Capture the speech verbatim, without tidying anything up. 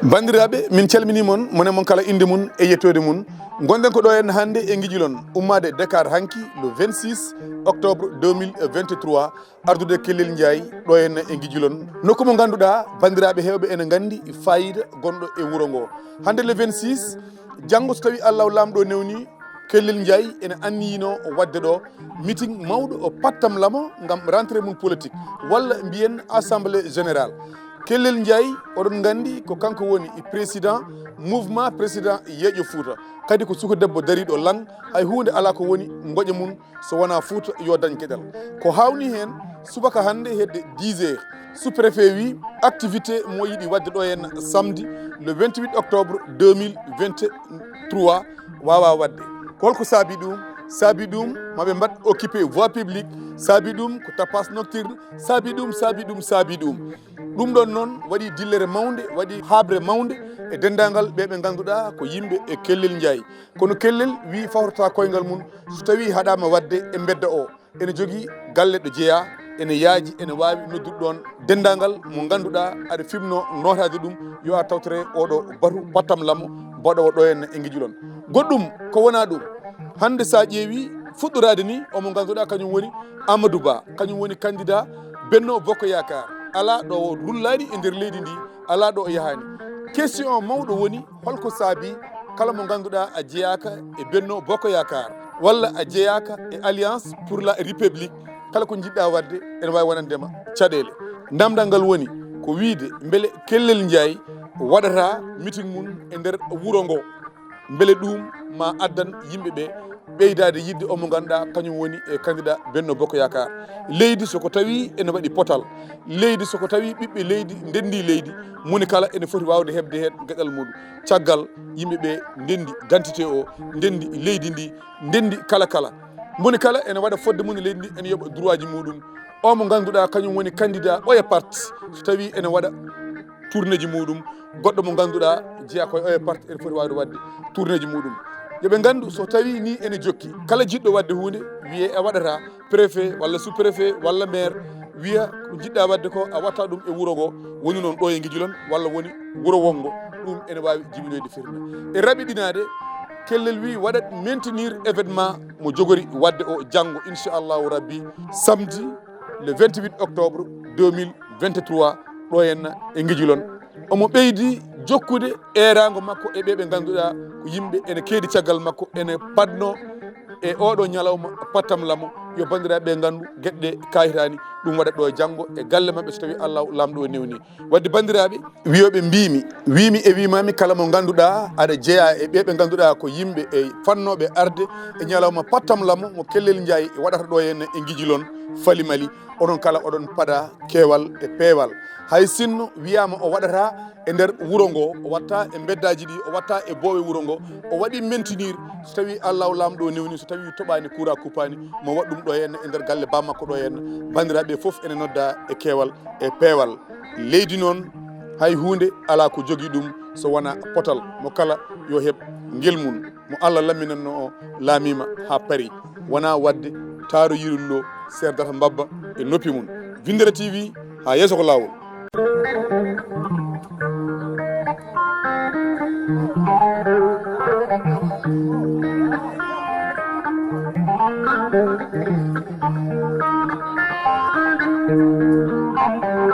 Banndiraaɓe, min calminii mon, mone mon kala innde mum e yettoode mum. Ngonɗen ko ɗo henna hannde e Ngijilon, ummaade Dakar hanki, le vingt-six octobre deux mille vingt-trois, ardude Kellel Njaay ɗo henna e Ngijilon. Nokku mo ngannduɗaa, banndiraaɓe heewɓe ene nganndi faayiida gonɗo e wuro ngo. Hannde le vingt-six, janngo so tawii Allaahu Laamɗo newni, Kellel Njaay ene anniyinoo waɗde ɗo meeting mawɗo o pattam lamo ngam rentrée mum politique, walla mbiyen assemblée générale. Kellel Njaay, oɗon nganndi ko kanko woni président mouvement président Yeeƴo Fuuta. Kadi ko suka debbo dariiɗo lang, hay huunde alaa ko woni ngoƴa mum so wonaa Fuuta yo dañ geɗal. Ko haawnii heen, subaka hannde hedde dix heures, sous-préfet wi activité mo yiɗi waɗde ɗo henna samedi le vingt-huit octobre deux mille vingt-trois waawaa waɗde. Ko holko saabi ɗum? Saabi ɗum, maɓe mbaɗ occupé voie publique, saabi ɗum ko tapas nocturne, saabi ɗum, saabi ɗum, saabi ɗum. Ɗum ɗon noon waɗi dillere mawnde, waɗi haaɓre mawnde e denndaangal ɓe ɓe ngannduɗaa ko yimɓe e Kellel Njaay. Kono Kellel wi fawrata koyngal mum so tawii haɗaama waɗde e mbedda o. Ene jogii galle ɗo jeyaa, ene yaaji, ene waawi noddude ɗoon denndaangal mo ngannduɗaa aɗa fimnoo nootaade ɗum, yo a tawtore oɗo batu pattam lamo mbaɗoowo ɗo henna e Ngijilon. Goɗɗum ko wonaa ɗum. Hannde so a ƴeewi fuɗɗoraade ni, omo ngannduɗaa kañum woni Amadou Ba, kañum woni candidat Benno Bokk Yaakaar. Alaa ɗo o rullaani e nder leydi ndi, alaa ɗo o yahaani. Question o mawɗo woni, holko saabi kala mo ngannduɗaa a jeyaaka e Benno Bokk Yaakaar, walla a jeyaaka e Alliance pour la République, kala ko njiɗɗaa waɗde ene waawi wonande ma caɗeele. Namdal ngal woni ko wiyde mbele Kellel Njaay waɗata meeting mum e nder wuro ngo. Mbele ɗum ma addan yimɓe ɓe ɓeydaade yiɗde omo ngannduɗaa kañum woni e candidat Benno Bokk Yaakaar. Leydi so ko tawi ene waɗi potal, leydi so ko tawi ɓiɓɓe leydi ndenndi leydi, moni kala ene foti waawde heɓde heen geɗal muɗum. Caggal yimɓe ɓe ndenndi dentité o, ndenndi leydi ndi, ndenndi kala kala. Moni kala ene waɗa fodde mum e leydi ndi, ene yoɓa droit ji muɗum. O mo ngannduɗaa kañum woni candidat oya parti, so tawi ene waɗa tournée ji muɗum, goɗɗo mo ngannduɗaa jeyaa koye oya parti ene foti waawde waɗde tournée ji muɗum. Yo ɓe nganndu so tawi ni ene jokki, kala jiɗɗo waɗde huunde wiyee a waɗata, préfet walla sous-préfet walla maire wiya ko njiɗɗa waɗde ko a watta ɗum e wuro ngo, woni noon ɗo e Ngijilon walla woni wuro wonngo, ɗum ene waawi jibinoyde firnde. E raɓiɗinaade, Kellel wi waɗat maintenir événement mo jogori waɗde o janngo, inchallahu rabbi, samedi le vingt-huit octobre deux mille vingt-trois, ɗo henna e Ngijilon. Omo ɓeydi jokkude eeraango makko e ɓe ɓe ngannduɗaa ko yimɓe ene keedi caggal makko, ene paɗno e oɗo ñalawma pattam lamo, yo banndiraaɓe ɓe nganndu geɗe ɗe kaayitaani, ɗum waɗat ɗo e janngo e galle maɓɓe so tawii Allaahu Laamɗo o newni. Wadde banndiraaɓe, wiyooɓe mbiimi, wiimi e wiimaami kala mo ngannduɗaa aɗa jeyaa e ɓe ɓe ngannduɗaa ko yimɓe e fannooɓe arde e ñalawma pattam lamo mo Kellel Njaay waɗata ɗo henna e Ngijilon, Falimali, onon kala oɗon paɗa keewal e peewal. Hay sinno wiyaama o waɗata e nder wuro ngo, o watta e mbeddaaji ɗi, o watta e boowe wuro ngo, o waɗi maintenir, so tawii Allaahu Laamɗo o newni, so tawii toɓaani, kuuraa kuppaani, mo waɗ ɗum ɗo henna e nder galle baa makko ɗo henna. Banndiraaɓe fof ene nodda e keewal e peewal. Leydi noon, hay huunde alaa ko jogii ɗum so wonaa potal. Mo kala yo heɓ ngel mum. Mo Allah lamminannoo o laamiima haa parii. Wonaa waɗde taaro yirullo seerdata mbabba e noppi mum. Winndere T V, haa yeeso ko laawol.